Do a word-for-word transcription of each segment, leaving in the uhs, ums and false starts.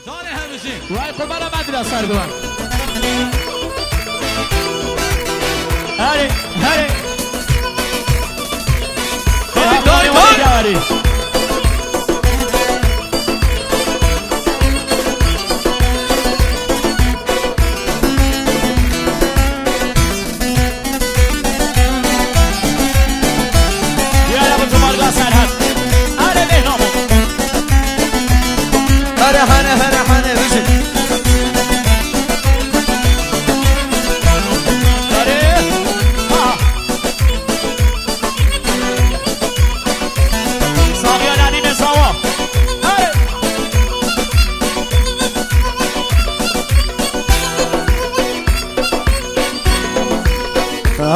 Canê hemijî. Vay qurbana me dila ser biwan. Herê, herê. Hadi, hadi, doy, doy. Yara bu tumarga Serhat. Are Mehnamo. Hare, hare, hare, hare, hare. Sabiha Nadine Sawa. Hare.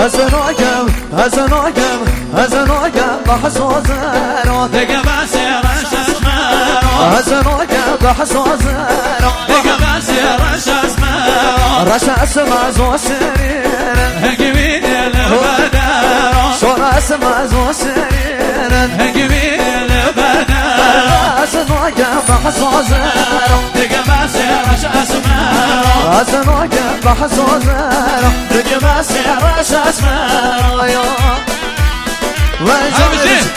Ez nagem, ez nagem, ez nagem, behsa zero. Dege bese reş esmero. Ez nagem, behsa zero. Dege bese reş esmero. Reş esmero zo serîn. Hengî wî dil bedero. Şor esmero zo serîn. Hengî wî dil bedero. Ez nagem, behsa zero. Dege bese reş esmero. Ez nagem, behsa zero. Dege bese reş esmero. Vay canım.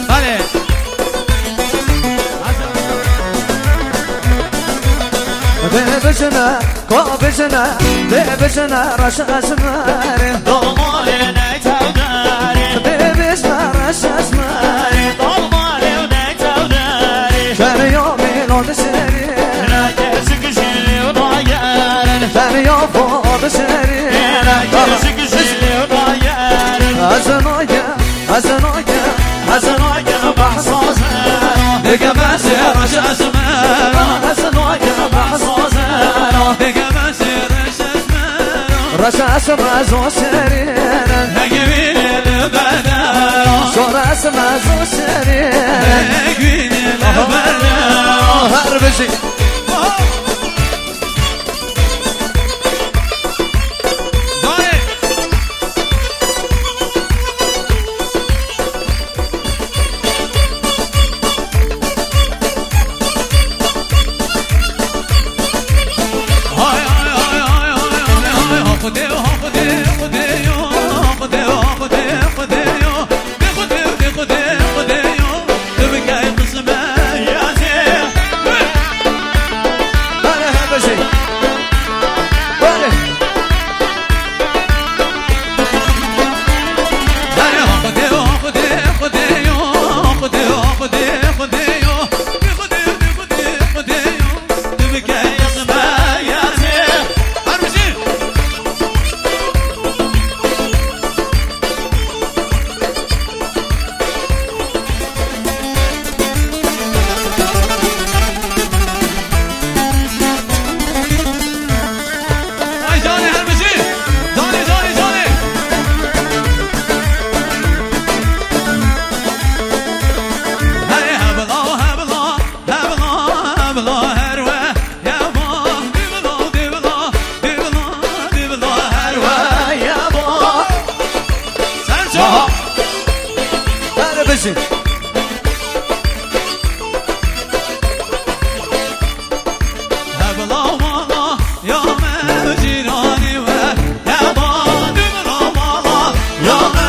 Hadi. Bê bijine, ka bijine, bê bijine reş esmerê. Dolmalê neytewdarê. Bê bijine reş esmerê. Dolmalê neytewdarê. Keriyo mîlo dişerî. Nake zikjî lêw nayerin. Keriyo bo dişerî. Nake zikjî lêw nayerin. Ez nake Ez nake, ez nake behsa zero. Dege bese reş esmero. Ez nake behsa zero. Dege bese reş esmero. Reş esmero zo serîn. Hengî wî dil bedero. Şor esmero zo serîn. Hengî wî dil bedero. Her bijî. Dayê. Hay, hay, hay, hay, hay, hay, hay, ha Xwedê, ha Xwedê, Xwedê yo, ha Xwedê, ha Xwedê, Xwedê yo. Dê Xwedê, dê Xwedê, Xwedê yo. Tu bikey qisme yazê. Hadi, hadi, şey. Hadi. Ay canê her bijî. Canê, canê, canê. Hey hebla, hebla, hebla, hebla, her we yaba. Dibla, dibla, dibla, dibla, her we yaba. Sen çal. Her bijî. Hebla mala ya me cîranî we, hebla dibla mala ya me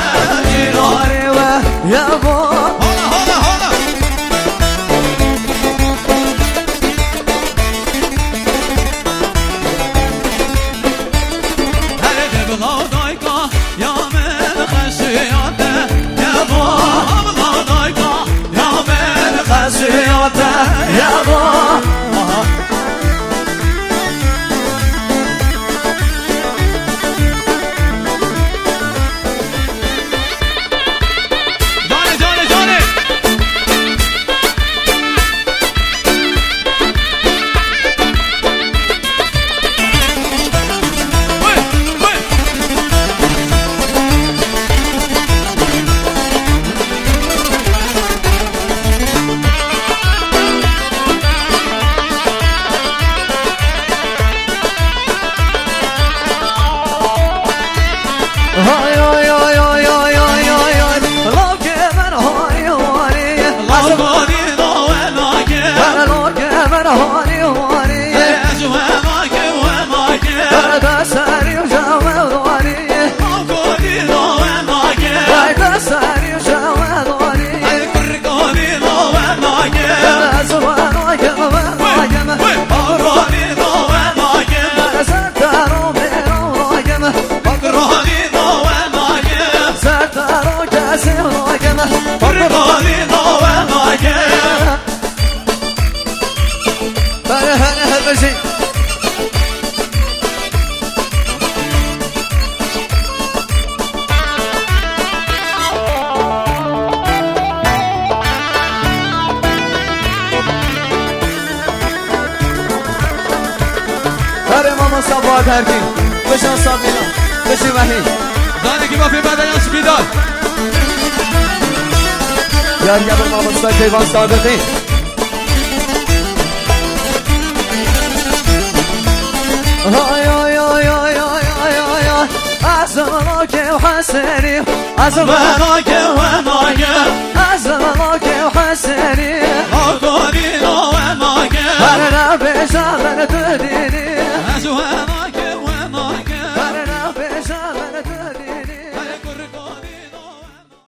cîranî we, hebla. Hala, hala, hala. Hele dibla dayka ya me xeşiyate, hebla, hebla Destê nake me. Kurbanî nave nake. Here, here, here, bejê. Here mamosta Fuat Ergin. Bejan Sabîna. Bejê wehî. Zanî ki bafê me de yaş bîdar. Yar ya mamosta Keyvan Sadıkî. Ay, ay, ay. Ez nake Hesenî, ez nake, nake. Ez nake Hesenî. Hakanî nave nake. Her ne bêje min tu dînî.